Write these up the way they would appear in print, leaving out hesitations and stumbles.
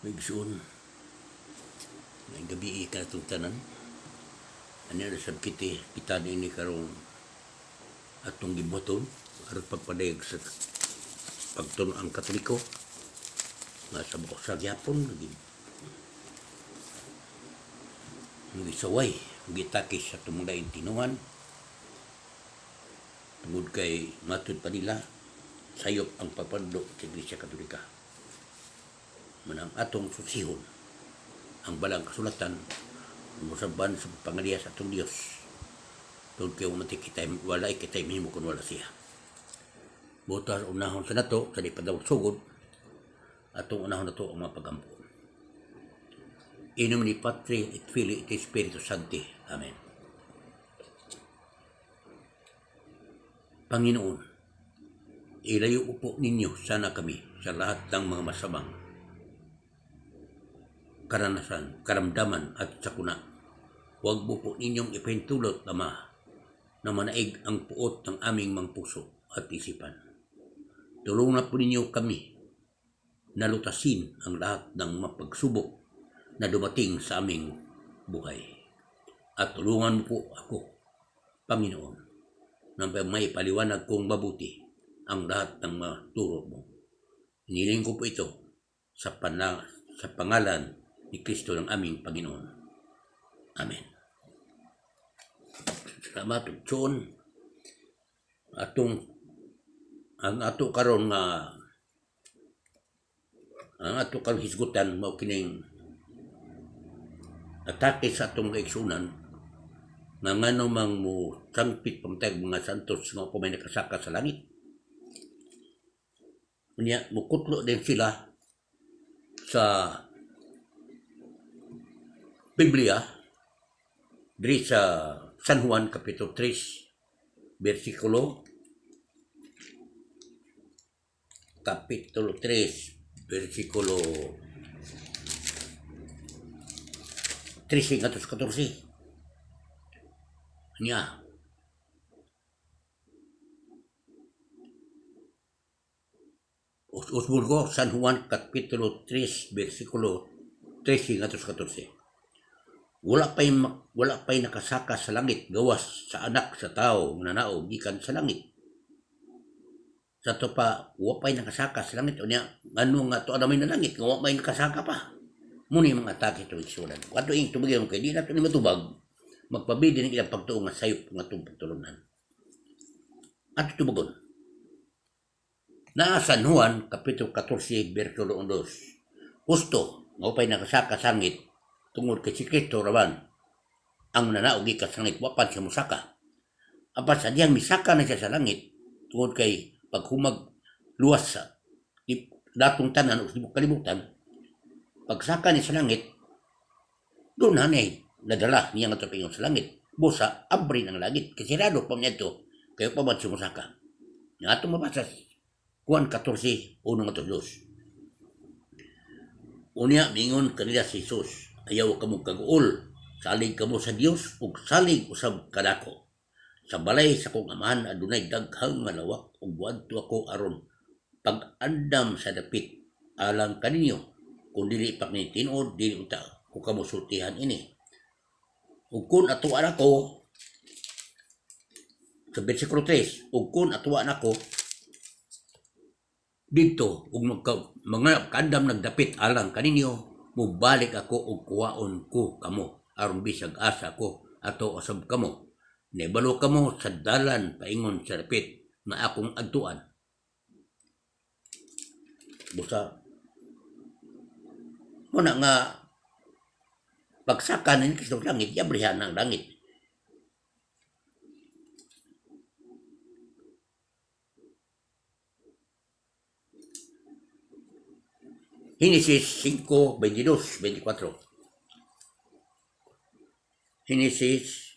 Igsoon, may gabi kanatong tanan. Ano na sab kiti kita niini karong atong gibuhaton aron pagpadayag sa pagtuno ang Katoliko nga sa buok sa gyapon gisaway, gitake sa atong mga laing tinuhan tungod kay matud pa nila sayop ang pagpadlo sa Iglesia Katolika. Manang atong susihon ang balang kasulatan musaban sa pangaliya sa atong Dios tungod kay wala kita, wala kita mahimo kun wala siya. Butas unahon sa nato sa di pa daw sugod, atong unahon nato ang mga pagampo. In nomine Patri et Filii et Spiritus Sancti. Amen. Panginoon, ilayo po ninyo sana kami sa lahat ng mga masamang karanasan, karamdaman at sakuna. Huwag mo po ninyong ipahintulot, Ama, na manaig ang puot ng aming mga puso at isipan. Tulungan po ninyo kami na lutasin ang lahat ng mapagsubok na dumating sa aming buhay. At tulungan mo po ako, Panginoon, na may paliwanag kong mabuti ang lahat ng mga turo mo. Hiniling ko po ito sa pangalan ni Kristo ng aming Panginoon. Amen. Salamat, John. Atong ang ato karon nga ang ato karon hisgutan mao kining atake sa atong kaigsunan nga ngano mang mo sangpit pamatay mga santos nga may nakasaka sa langit. Unya mukutlo din sila sa Biblia diri sa San Juan kapitulo 3 bersikulo kapitulo 3 bersikulo 13 ngadto sa 14 niya. Usbon ko San Juan kapitulo 3 bersikulo 13 ngadto sa 14. Wala pa'y nakasaka sa langit gawas sa anak sa tao nga nanaog gikan sa langit. Sa to pa wa pa'y nakasaka sa langit, unya ngano nga to may na langit nga wa may nakasaka pa. Muni mga atake to igsunan. Kadto ing tubig kay di na to ni matubag, magpabidi ng ilang pagtuo nga sayop nga atong pagtulunan. Ato tubagon. Naa San Juan kapitulo 14 bersikulo 2. Husto nga upay nakasaka sa langit tungod kay si Kristo raman ang nanaog gikan sa langit, wa pa siya mosaka. Apan sa diyang misaka na siya sa langit tungod kay paghumag luwas sa datong tanan o sa kalibutan, pagsaka niya sa langit, doon na niya nadala niya nga pingon sa langit. Busa, abri ng langit. Kasi sirado pa niya ito, kayo pa man sumusaka. Nga atong mabasa, Juan 14, 1 nga 2. Unya, mingon kanila si Jesus, ayaw kamo kaguol, salig kamo sa Dios ug salig usab kanako. Sa balay sa akong amahan adunay daghang nga lawak ug moadto ako aron pag-andam sa dapit alang kaninyo. Kung dili pa kini tinuod, dili unta ko kamo sultihan ini. Ug kun atuan ako sa bersikulo 3, ug kun atuan ako didto ug mga kaandam nagdapit alang kaninyo, mubalik ako ug kuwaon ko kamo aron bisag asa ko ato usab kamo. Nibalo kamo sa dalan paingon sa dapit nga akong adtuan. Busa muna nga pagsaka ni Kristo sa langit, yabrihan ang langit. Genesis 5, 22, 24. Genesis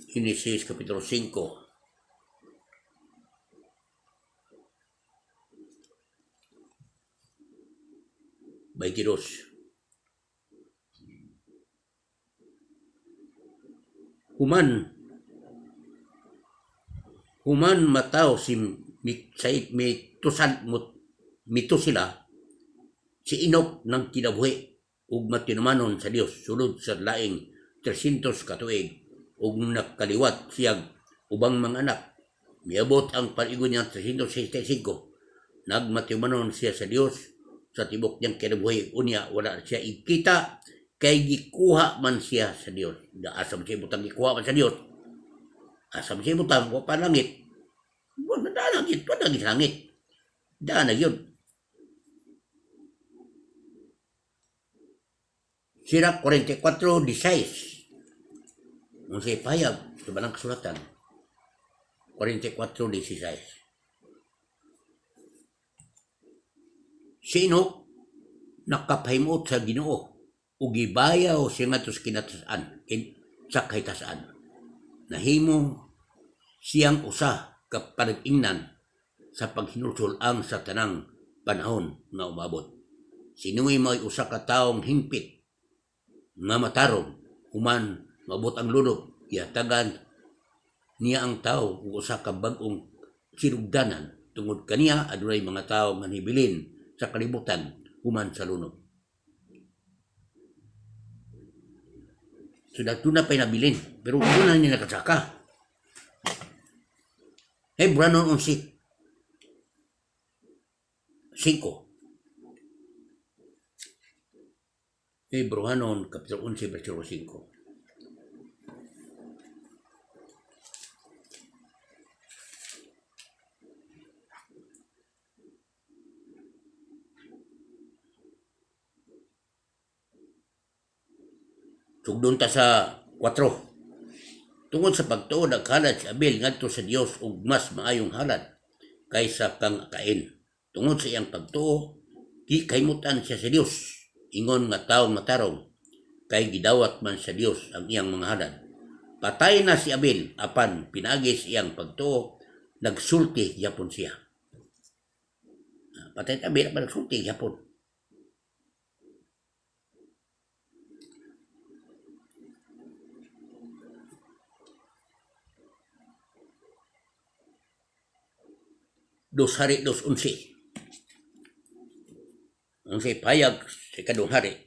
Genesis kapitulo 5. 22. Human Human mataw si Metusela, si Enoch nang kinabuhi ug matinumanon sa Dios sulod sa laing 300 ka tuig ug nakaliwat siyag ubang mga anak. Miabot ang pag-igo niya 365. Nagmatinumanon siya sa Dios sa tibok niyang kinabuhi. Unya wala siya ikita kay gikuha man siya sa Dios. Asa man siya ibutang gikuha man sa Dios. Asa man siya ibutang wa pa langit. Wala na langit, wala na langit. Daan na yun. Sirach 44:16. Unsay pahayag sa balang kasulatan? 44:16. Si Enoch nakapahimuot sa Ginoo ug gibayaw siya ngadto sa kinatasan, sa kahitasan. Nahimo siyang usa ka panag-ingnan sa paghinulsol-ang sa tanang panahon nga umaabot. Si Noe mao'y usa ka tawong hingpit nga matarong. Human maabot ang lunob, gihatagan niya ang tawo og usa ka bag-ong sinugdanan. Tungod kaniya adunay mga tawo nga nibilin sa kalibutan human sa lunob. So dagto na pa'y nabilin, pero una niya nakasaka. Hebranon 11:5. Hebrehanon Kapitulo 11, versikulo 5. Sugdon ta sa 4. Tungod sa pagtuo, naghalad si Abel ngadto sa Dios og mas maayong halad kaysa kang Cain. Tungod sa iyang pagtuo, gikahimutan siya sa Dios ingon nga tawo matarong, kay gidawat man sa Dios ang iyang mga halad. Patay na si Abel, apan pinaagi sa iyang pagtuo nagsulti gyapon siya. Patay si Abel, apan nagsulti gyapon. 2 Hari 2:11. Unsay pahayag sa ikaduhang Hari?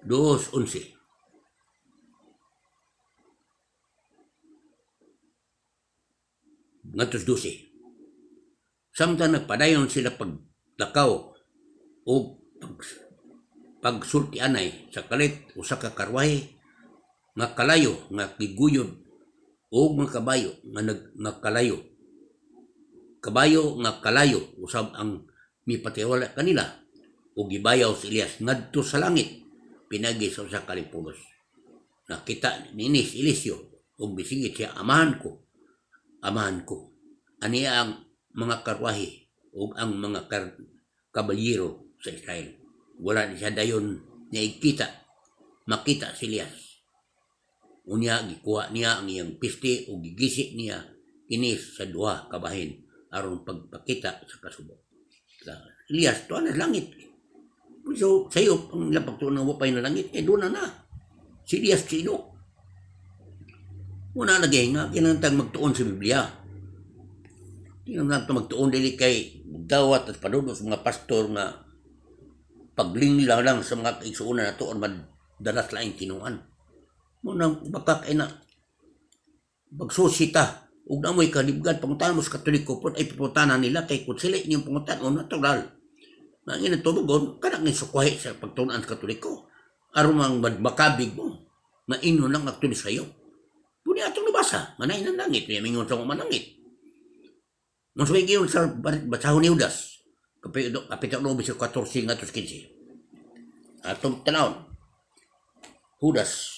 2:11. Ngadto sa 12. Samtang nagpadayon sila paglakaw o pagsultianay, sa kalit usa ka karwahe nga kalayo nga giguyod og mga kabayo nga nag nga kalayo kabayo nga kalayo usab ang mipatiwala kanila, ug gibayaw si Elias ngadto sa langit pinaagi sa usa ka lipulos. Nakita niini si Eliseo ug misingit siya, "Amahan ko, amahan ko, ania ang mga karwahe ug ang mga kabalyero sa Israel." Wala ni siya dayon niya ikita makita si Elias. Unya gikuha niya ang iyang piste ug gigisi niya kini sa duha ka bahin aron pagpakita sa kasubo. Elias tuwa na sa langit. So sayop ang ilang pagtuo nga wa pay na langit kay duna na. Si Elias, si Enoch. Una lagi nga kinahanglan magtuon sa Biblia. Kinahanglan magtuon, dili kay dawat at panudo sa mga pastor nga paglingla lang sa mga kaigsuonan nato aron madalas laing tinuan. Mao nang baka kay na magsusi ta ug namoy kalibgan, pangutan mo sa Katoliko pod ay puputanan nila kay kung sila inyong pangutan natural. Nga ang inyong tubugon kanang sukwahi sa pagtun-an sa Katoliko aron mang makabig mo maino lang actually sayo. Puni atong nabasa, manay ng langit, may mingon sa manangit. Mas may giyon sa basahon ni Judas, Kapitulo 9, 14 ngadto 15. Atong tanawon. Judas.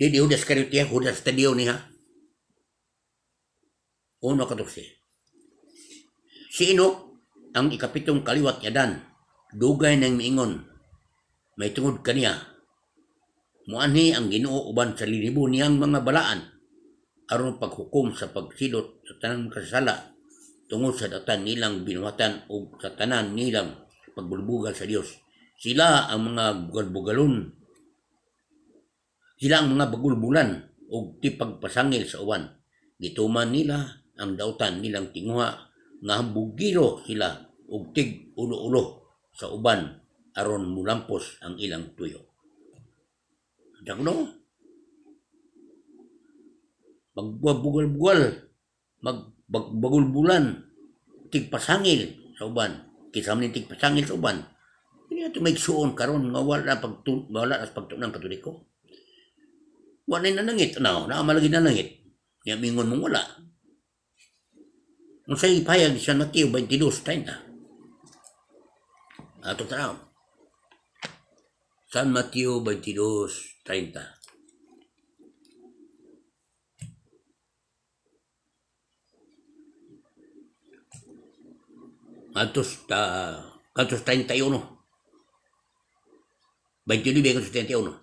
Di Judas Iscariote, Judas Tadeo niya. 1:14. Si Enoch, ang ikapitong kaliwat ni Adan, dugay nang miingon, may tungod kaniya, muanhi ang Ginoo uban sa linibo niyang mga balaan aron paghukom sa pagsilot sa tanang makasasala tungod sa datan nilang binuhatan ug sa tanan nilang pagbulbugal sa Dios. Sila ang mga bugal-bugalon. Sila ang mga bagulbulan ug tipagpasangil sa uban. Gituman nila ang dautan nilang tinguha nga hambugiro sila og tig ulo-ulo sa uban aron mulampos ang ilang tuyo. Dagno? Magbugal-bugal, magbagulbulan, tigpasangil sa uban. Kinsa man tigpasangil sa uban. Hindi nato may suon karon nga wala pagtu wala na pagtunan Katoliko. Wala na nangit na, naa malagi na nangit. Nya mingon mong wala. Unsay ipahayag sa Mateo 22:30? Ato tanaw. San Mateo 22:30. Atos ta Atos 31. 29 ngadto 31.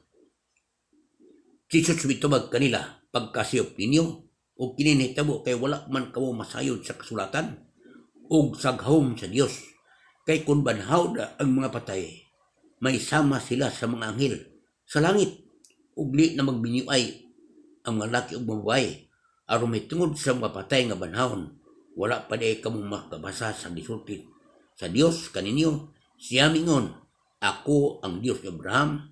Si Jesus mitubag kanila, "Pagkasiyop ninyo, ug kini nahitabo kay wala man kamo masayod sa kasulatan ug sa gahom sa Dios. Kay kun banhaw na ang mga patay, may sama sila sa mga anghel sa langit, ug di na magbinyuay ang mga lalaki ug mga babae aron mahitungod sa mga patay nga banhawon. Wala pa diay kamo makabasa sa gisulti sa Dios kaninyo? Siya mingon, 'Ako ang Dios ni Abraham,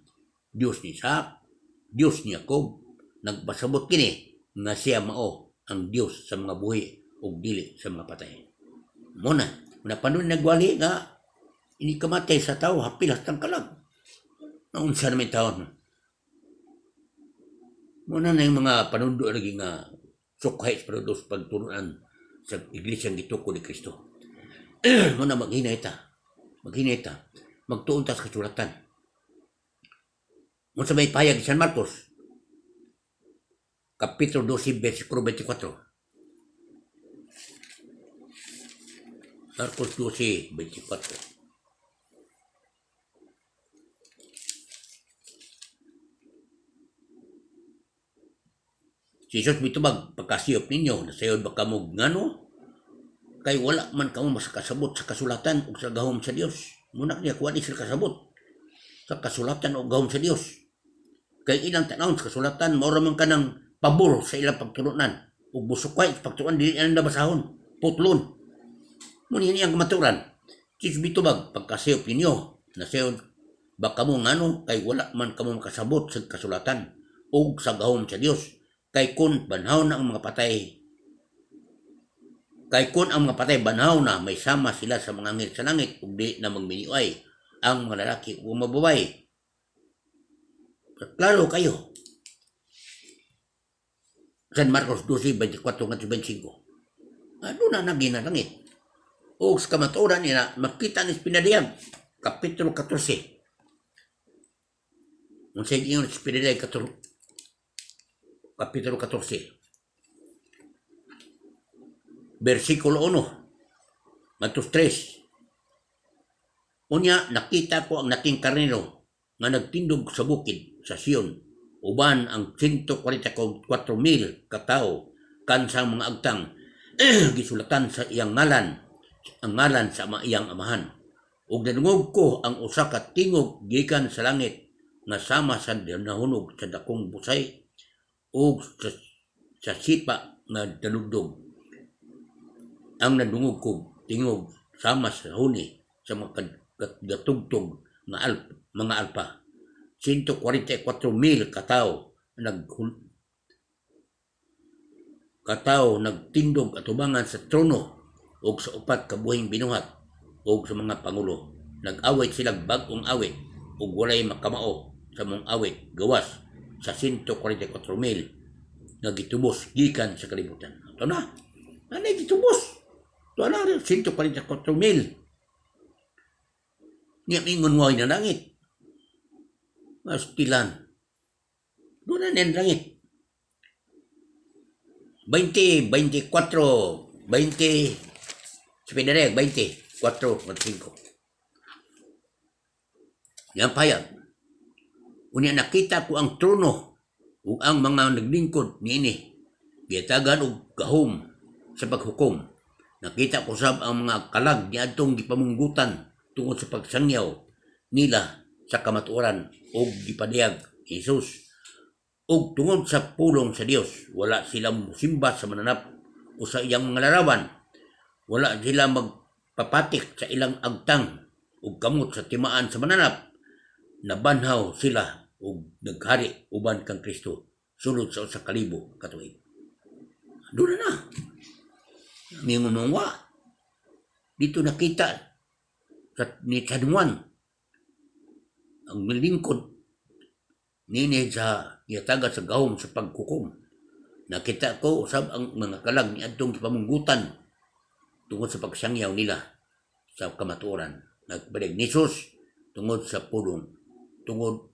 Dios ni Isaac, Dios ni Jacob.' Nagpasabot kini nga siya mao ang Dios sa mga buhi ug dili sa mga patay." Mo na, napanood nagwali nga ini kamatay sa tao hapil hastang kalag. Naunsa naman taon. Mo na na yung mga panundo lagi nga sukhay sa panundo sa pagturuan sa Iglesia gitukod ni Kristo. Mo na maghinay ta. Maghinay ta. Magtuon ta sa kasulatan. Unsa may pahayag San Marcos? Kapitulo 12, versikulo 24. Marcos 12, 24. Si Jesus mitubag, "Pagkasiyop ninyo, nasayod ba kamo ngano? Kay wala man kamo makasabot sa kasulatan ug sa gahom sa Dios." Muna niya kuha ni sila kasabot sa kasulatan o gahom sa Dios. Kay ilang tanawon sa kasulatan, mao ra man kanang pabor sa ilang pagtulunan. Ug busukay sa pagtulunan, dili na basahon, putlon. Muna niya ang kamaturan. Si Jesus mitubag, "Pagkasiyop ninyo, nasayod ba kamo ngano? Kay wala man kamo makasabot sa kasulatan ug sa gahom sa Dios. Kay kun banhaw na ang mga patay, kay kun ang mga patay banhaw na, may sama sila sa mga anghel sa langit ug di na magminiuay ang mga lalaki o mga babae." Klaro kayo. San Marcos 12, 24 ngadto 25. Ano na naging langit? O sa kamatuoran nila, makita ni Pinadayag, Kapitulo 14. Unsay ingon sa Pinadayag, Kapitulo 14? Versikulo 1 ngadto 3. "Unya nakita ko ang laking karnero nga nagtindog sa bukid sa Sion uban ang 144,000 ka tawo, kansang mga agtang gisulatan sa iyang ngalan ang ngalan sa iyang Amahan. Ug nadungog ko ang usa ka tingog gikan sa langit nga sama sa nahunog sa dakong busay ug sa sipa nga dalugdog. Ang nadungog ko tingog sama sa huni sa mga gatugtog nga mga alpa. 144,000 katao nagtindog atubangan sa trono ug sa upat ka buhing binuhat ug sa mga pangulo. Nag-awit silag bag-ong awit ug walay makamao sa maong awit gawas sa 144,000 nga gitubos gikan sa kalibutan." Ito na. Ano gitubos? Ito na, 144,000. Niya mingon way na langit. Mastilan. Doon na niyang langit. 20, 24, 20, sa Pinareg, 20, 4, 5. Yan payag. "Unya nakita ko ang trono ug ang mga naglingkod niini. Gihatagan og gahom sa paghukom. Nakita ko sab ang mga kalag niadtong gipamunggutan tungod sa pagsangyaw nila sa kamatuoran ug gipadayag Jesus Ug tungod sa pulong sa Dios, wala sila mosimba sa mananap o sa iyang mga larawan. Wala sila magpapatik sa ilang agtang ug kamot sa timaan sa mananap. Nabanhaw sila ug naghari uban kang Kristo sulod sa 1,000 ka tuig. Doon na. Mingon wa. Dito nakita sa ni San Juan ang lingkod nini sa gihatagan sa gahom sa paghukom. Nakita ko usab ang mga kalag niadtong pamunggutan tungod sa pagsangyaw nila sa kamatuoran. Nagbalik ni Jesus tungod sa pulong, tungod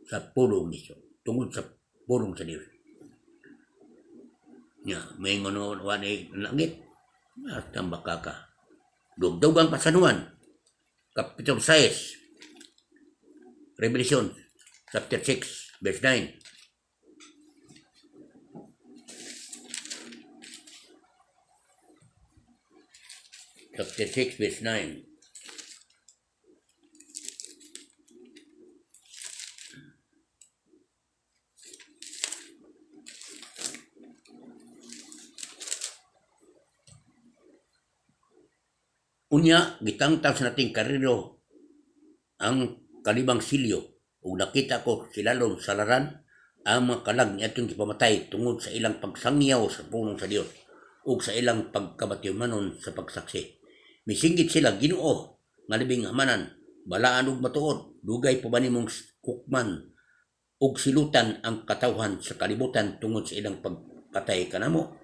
sa pulong ni Jesus, tungod sa pulong sa Dios. Nya, may ngono wa ni langit. Tambak ka. Dugdugang pa San Juan, Kapitulo 6, Revelation, chapter 6, verse 9. Chapter 6, verse 9. Unya, gitangtang sa dating karnero ang kalimang selyo ug nakita ko silalom sa halaran ang mga kalag niadtong gipamatay tungod sa ilang pagsangyaw sa pulong sa Dios ug sa ilang pagkamatimanon sa pagsaksi. Misinggit sila, Ginoo, nga labing amanan, balaan ug matuod, dugay pa ba nimong hukman ug silutan ang katawhan sa kalibutan tungod sa ilang pagpatay kanamo?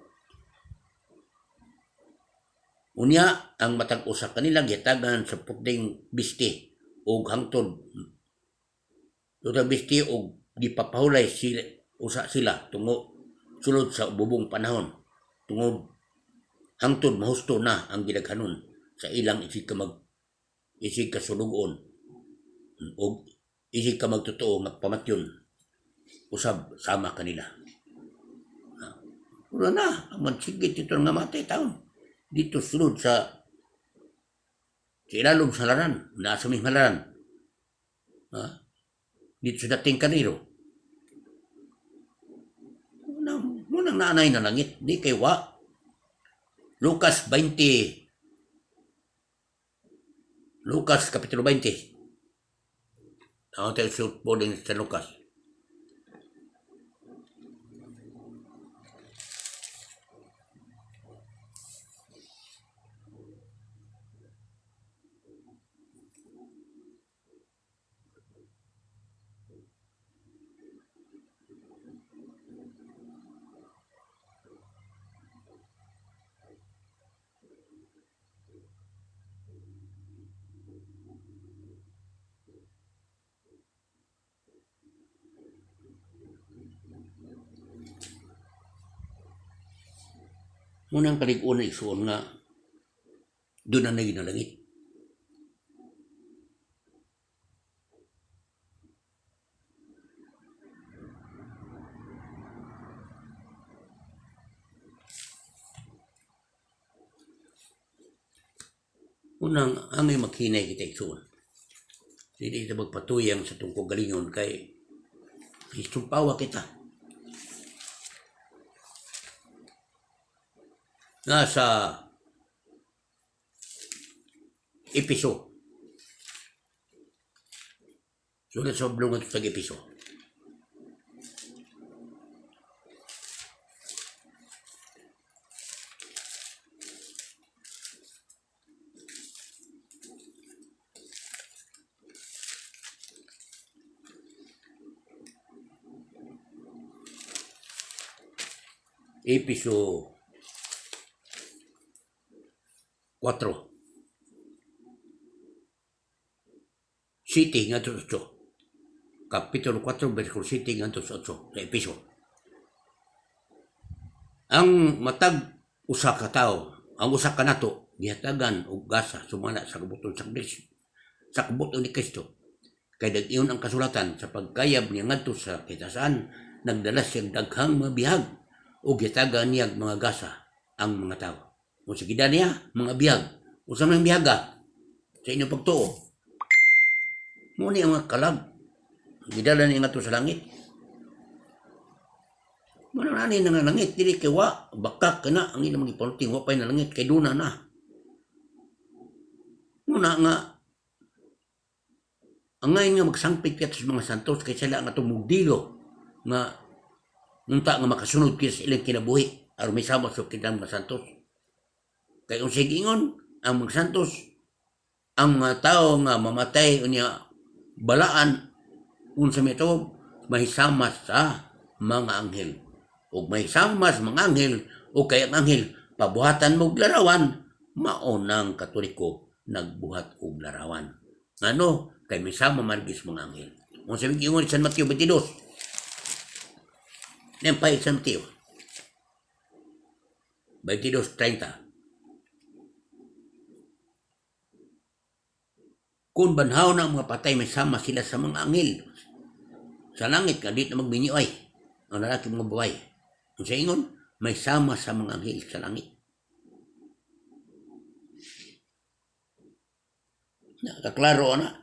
Unya ang matag usa kanila gihatagan sa puting bisti ug hangtod tutang bisti ug gipapahulay sila usa sila tungo sulod sa bubong panahon tungod hangtod mahusto na ang gidaghanon sa ilang isig ka mag isig ka sulug-on ug isig ka magtotoo nga pamatyon usab sama kanila. Wala na, ang mansigit ito nga matay taon. Dito sulod sa ilalom sa halaran, nasa may halaran. Ha? Dito sa dating karnero. Munang naanay na langit, di kay wa. Lucas 20, Lucas Kapitulo 20. Ang tayo po din sa Lucas. Munang kalig-on na igsuon nga doon na naging. Unang angay maghinay kita igsuon. Hindi kita magpatuyang sa tungkol galingon kay isumpawa kita. Nasa Episo. Sulat sa oblong sa Episo. Episo 4. 7 ngadto sa 8. Kapitulo 4, versikulo 7 ngadto sa 8 sa Episo. Ang matag usa ka tawo, ang usa ka nato gihatagan og gasa sumala sa kabuton sa Kristo, sa kabuton ni Kristo. Kay nag-ingon ang kasulatan sa pagkayab niya ngadto sa kitasan, nagdala siyang daghang mga bihag ug gihatagan niya mga gasa ang mga tawo. Kung sa gida niya, mga bihag. Unsa man bihaga sa inyong pagtuo. Muna ang mga kalag. Gidala niya ngadto sa langit. Muna nani nga langit dili kay wa bakak kana ang ilang mga ipanulti, wa pay na langit kay duna na. Muna nga angay nga magsangpit kita sa mga santos kay sila ang atong modelo nga unta nga makasunod kita sa ilang kinabuhi aron misama sa kita mga santos. Kay unsay giingon ang mga santos, ang mga tao nga mamatay unya balaan unsa may tawag mahisama sa mga anghel. Ug mahisama sa mga anghel, o kay ang anghel pabuhatan mo og larawan, mao nang Katoliko nagbuhat og larawan. Ngano? Kay misama man gyud sa mga anghel. Unsa may giingon San Mateo 22? Nempay San Mateo 22:30. Kung banhaw na ang mga patay, may sama sila sa mga anghel sa langit nga di na magminyo ay ang lalaki mga babae. Ang sa ingon, may sama sa mga anghel sa langit. Nakaklaro na.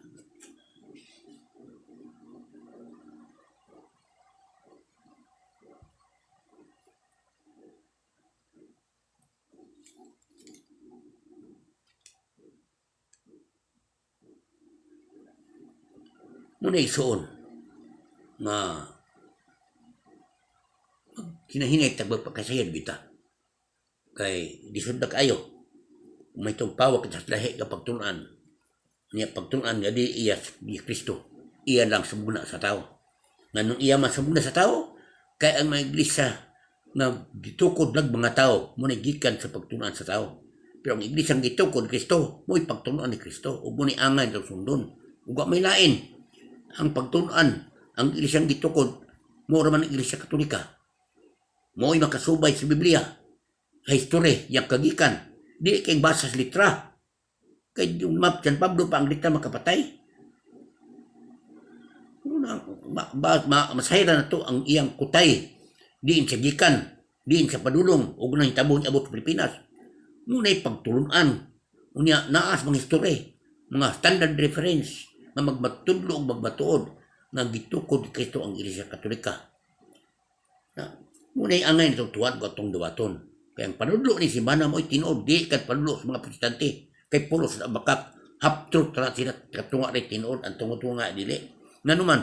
Muna isuon nga hinahinay tag magpakasayod kita kay lisod na kaayo may itong pawak sa lahi nga pagtun-an niya, pagtun-an nga di iya ni Kristo, iya lang sumugna sa tao. Nganong iya man sumugna sa tao? Kay ang mga iglesia nga gitukod lang mga tao mo gikan sa pagtun-an sa tao, pero ang iglesia nga gitukod Kristo mo'y pagtun-an ni Kristo ug mo ni angay itong sundon ug may lain ang pagtun-an. Ang iglesia nga gitukod mo ra man ang Iglesia Katolika, mo'y makasubay sa Biblia, sa history yang kagikan, di kay basa sa litra, kay yung map San Pablo pa ang litra makapatay. Una, masayra na to ang iyang kutay diin sa gikan, diin sa padulong ug nang hitabo abot sa Pilipinas. Muna'y pagtulunan unya naas mga history, mga standard reference nga magmatudlo ug magmatuod nga gitukod ni Kristo ang Iglesia Katolika. Na muna'y angay nitong tuwan ko atong duwaton. Kaya ang panudlo ni simbahan mo'y tinuod, di kan panudlo sa mga Protestante. Kay pulos sa bakak, half truth ra sila, katunga rin tinuod, ang tungo-tunga dili. Nganuman,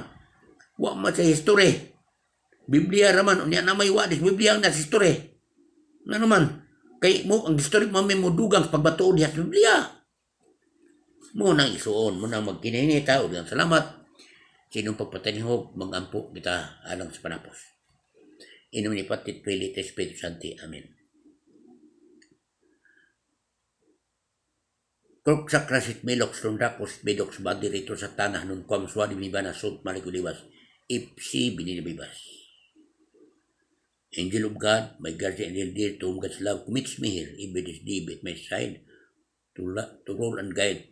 wa man sa history. Biblia raman, unya na may wa, dis Biblia ang nasa history. Nganuman, kay mo, ang history mo may mudugang sa pagbatuod diha sa Biblia. Mo nang isuon, mo nang magkinahinita, o salamat. Sinong pagpatanihog, magampo kita alang sa panapos. In nomine Patris Filii et Spiritus Sancti. Amen. Crux sacra sit me lux non dracos bedox badirito satana nun quam suadem nibana sunt maliculibas ipsi binibibas. Angel of God, my guardian angel dear, to whom God's love commits me here, even this day be at my side, to rule and guide.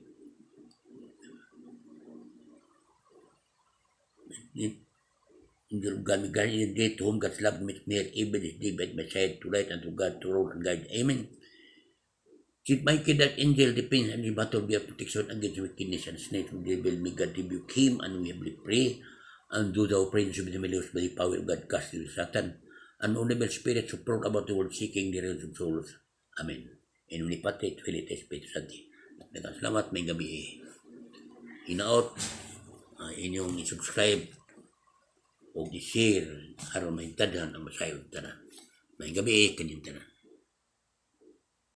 Angel of God, my guardian angel dear, to whom God's love commits me here, even this day be at my side, to light and to guide, to rule and guide. Amen. Saint Michael the Archangel, defend and in battle be a protection against wickedness and snare from the devil. May God rebuke him, and we humbly pray. And do thou, Prince of the Demons, by the power of God, cast out Satan and all evil spirits who prowl about the world seeking the ruin of souls. Amen. In nomine Patris et Filii et Spiritus Sancti. Daghang salamat, may gabi. Hinaot inyong i-subscribe o i-share aron mahintadhan ang masayod tanan. May gabi kanyang tanan.